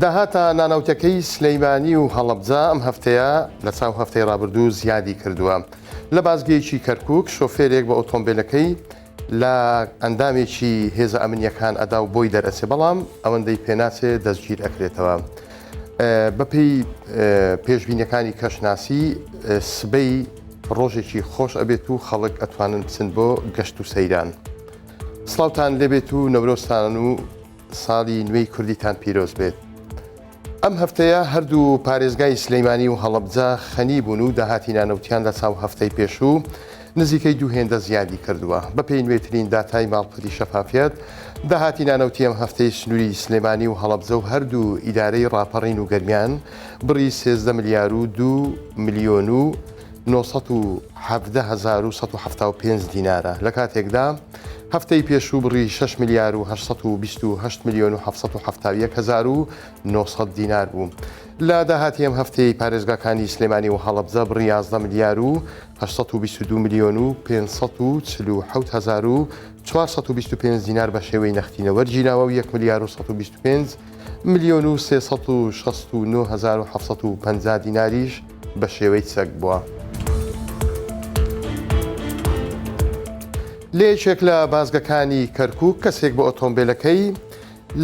داهاتە نانەوتەکەی سلیمانی و هەڵەبجە ئەم هەفتەیە لە چاو هەفتەی ڕابردوو زیادی کردووە. لە بازگەیەکی کەرکوک شۆفێرێک بە ئۆتۆمبێلەکەی لە ئەندامێکی هێزە ئەمنییەکان ئەدا و بۆی دەرئەچێ بەڵام ئەوەندەی پێناچێ دەستگیر ئەکرێتەوە. بەپێی پێشبینیەکانی کەشناسی سبەی ڕۆژێکی خۆش ئەبێت و خەڵک ئەتوانن بچن بۆ گەشت و سەیران. سڵاوتان لێبێت و نەورۆزتان و ساڵی نوێی کوردیتان پیرۆز بێت. ئەم هەفتەیە هەردوو پارێزگای سلیمانی و هەڵەبجە خەنی بوون و داهاتی نانەوتیان لە چاو هەفتەی پێشوو نزیکەی دوو هێندە زیادی کردووە. بەپێی نوێترین داتای ماڵپەری شەفافیەت، داهاتی نانەوتی ئەم هەفتەی سنووری سلێمانی و هەڵەبجە و هەردوو ئیدارەی ڕاپەڕین و گەرمیان بڕی 13 ملیار و دوو ملیۆن و 917 هەزار و 175 دینارە، لە کاتێکدا هەفتەی پێشوو بڕی شەش ملیار و 828 ملیۆن و 771 هەزار و 900 دینار بوو. لە داهاتی ئەم هەفتەیەی پارێزگاکانی سلێمانی و هەڵەبجە بڕی 11 ملیار و 822 ملیۆن و 547 هەزار و 425 دینار بە شێوەی نەختینە وەرگیراوە و یەک ملیار و 125 ملیۆن و 369 هەزار و 750 دیناریش بە شێوەی چەک بووە. لە یەکێک لە بازگەکانی کەرکوک کەسێک بە ئۆتۆمبێلەکەی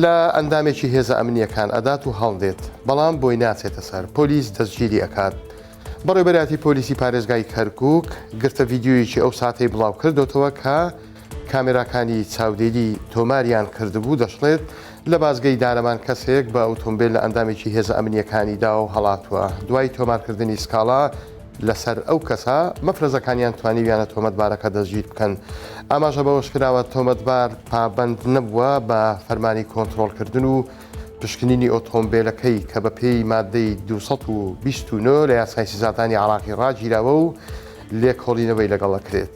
لە ئەندامێکی هێزە ئەمنییەکان ئەدات و هەڵدێت، بەڵام بۆی ناچێتە سەر، پۆلیس دەستگیری ئەکات. بەڕێوەبەرایەتی پۆلیسی پارێزگای کەرکوک گرتە ڤیدیۆیەکی ئەو ساتەی بڵاوکردۆتەوە کە کامێراکانی چاودێری تۆماریان کردبوو، دەشڵێت، لە بازگەی دارەمان کەسێک بە ئۆتۆمبێل لە ئەندامێکی هێزە ئەمنییەکانی داوە و هەڵاتووە، دوای تۆمارکردنی سکاڵا لەسەر ئەو کەسە، مەفرەزەکانیان توانیویانە تۆمەتبارەکە دەستگیر بکەن. ئاماژە بەوەشکراوە، تۆمەتبار پابەند نەبووە بە فەرمانی کۆنترۆڵکردن و پشکنینی ئۆتۆمبێلەکەی کە بەپێی ماددەی 229 لە یاسای سزادانی عێراقی ڕاگیراوە و لێکۆڵینەوەی لەگەڵ ئەکرێت.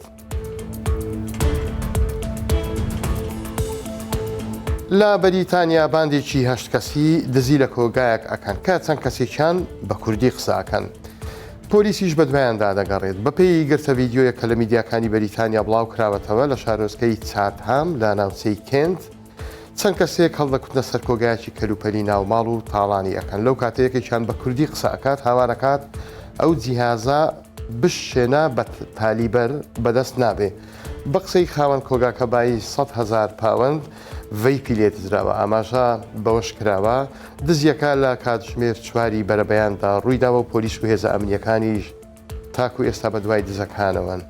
لە بەریتانیا باندێکی هەشت کەسی دزی لە کۆگایەک ئەکەن کە چەند کەسێکیان بە کوردی قسە ئەکەن. پۆلیسیش بەدوایاندا دەگەڕێت. بەپێی گرتە ڤیدیۆیەک کە لە میدیاکانی بەریتانیا بڵاوکراوەتەوە لە شارۆچکەی چاتهام لە ناوچەی کێنت چەند کەسێک هەڵدەکوتنە سەر کۆگایەکی کەلوپەلی ناوماڵ و تاڵانی ئەکەن لەو کاتە یەکێکیان بە کوردی قسە ئەکات هاوار ئەکات ئەو جیهازە بششێنە بە تالیبەر بەدەست نابێ بە قسەی خاوەن کۆگاکە بایی 100 هەزار پاوەند ڤەیپی لێ دزراوە ئاماژە بەوەش کراوە دزیەکە لە کاتژمێر چواری بەرەبەیاندا ڕوویداوە و پۆلیس و هێزە ئەمنیەکانیش تاکو ئێستا بەدوای دزەکانەوەن.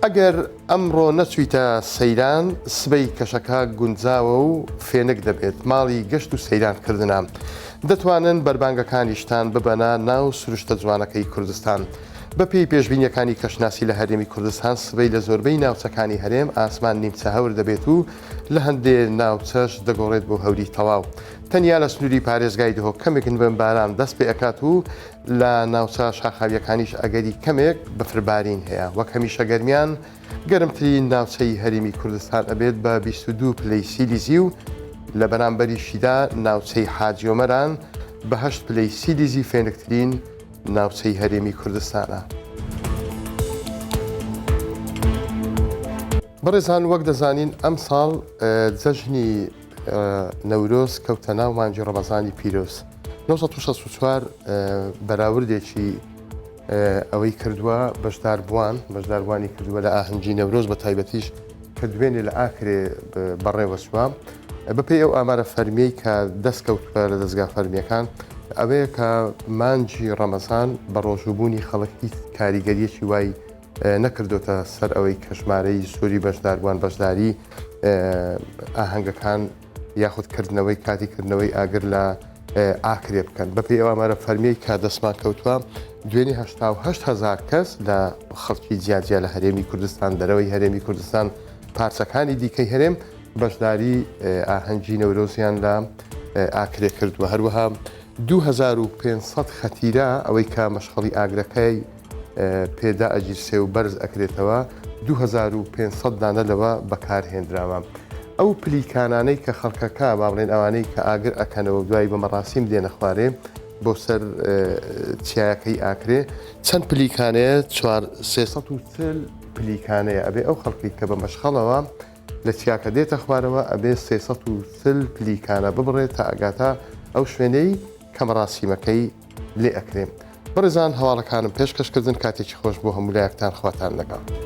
ئەگەر ئەمڕۆ نەچوویتە سەیران، سبەی کەشەکە گونجاوە و فێنک دەبێت، ماڵی گەشت و سەیران کردنە. دەتوانن بەربانگەکانیشتان ببەنە ناو سروشتە جوانەکەی کوردستان. بەپێی پێشبینییەکانی کەشناسی لە هەرێمی کوردستان، سبەی لە زۆربەی ناوچەکانی هەرێم ئاسمان نیمچە هەور دەبێت و لە هەندێ ناوچەش دەگۆڕێت بۆ هەوری تەواو. تەنیا لە سنووری پارێزگای دهۆک کەمێک نمە باران دەست پێ ئەکات و لە ناوچە شاخاوییەکانیش ئەگەری کەمێک بەفربارین هەیە. وەک هەمیشە گەرمیان گەرمترین ناوچەی هەرێمی کوردستان ئەبێت بە 22 پلەی سیلیزی و لە بەرامبەریشیدا ناوچەی حاجیۆمەران بە هەشت پلەی سیلیزی فێنکترین ناوچەی هەرێمی کوردستانە. بەڕێزان وەک دەزانین ئەمساڵ جەژنی نەورۆز کەوتە ناو مانگی ڕەمەزانی پیرۆز. 964 بەراوردێکی ئەوەی کردووە بەشداربووان بەشداربووانی کردووە لە ئاهەنگی نەورۆز بە تایبەتیش کە دوێنێ لە ئاکرێ بەڕێوەچووە بەپێی ئەو ئامارە فەرمیەی کە دەست کەوتووە لە دەزگا فەرمیەکان ئەوەیە کە مانگی ڕەمەزان بە ڕۆژووبوونی خەڵک هیچ کاریگەریەکی وای نەکردۆتە سەر ئەوەی کە ژمارەی زۆری بەشداربووان بەشداری ئاهەنگەکان یاخود کردنەوەی کاتی کردنەوەی ئاگر لە ئاکرێ بکەن بەپێی ئەو ئامارە فەرمیەی کە دەستمان کەوتووە دوێنێ 88 هەزار کەس لە خەڵکی جیاجیا لە هەرێمی کوردستان دەرەوەی هەرێمی کوردستان پارچەکانی دیکەی هەرێم بەشداری ئاهەنگی نەورۆزیان لە ئاکرێ کردووە هەروەها 2500 خەتیرە ئەوەی کە مەشخەڵی ئاگرەکەی پێدا ئەگیرسێ و بەرز ئەکرێتەوە 2500 دانە لەوە بەکار هێنراوە. ئەو پلیکانانەی کە خەڵکەکە با بڵێن ئەوانەی کە ئاگر ئەکەنەوە دوای بە مەڕاسیم دێنە خوارێ بۆ سەر چیایەکەی ئاکرێ چەند پلیکانەیە 440 پلیکانەیە ئەبێ ئەو خەڵکی کە بە مەشخەڵەوە. لە چیاکە دێتە خوارەوە ئەبێ 340 پلیکانە ببڕێت تا ئەگاتە ئەو شوێنەی کە مەراسیمەکەی لێ ئەکرێ. بەڕێزان هەواڵەکانم پێشکەش کردن کاتێکی خۆش بۆ هەموو لایەکتان خواتان لەگەڵ.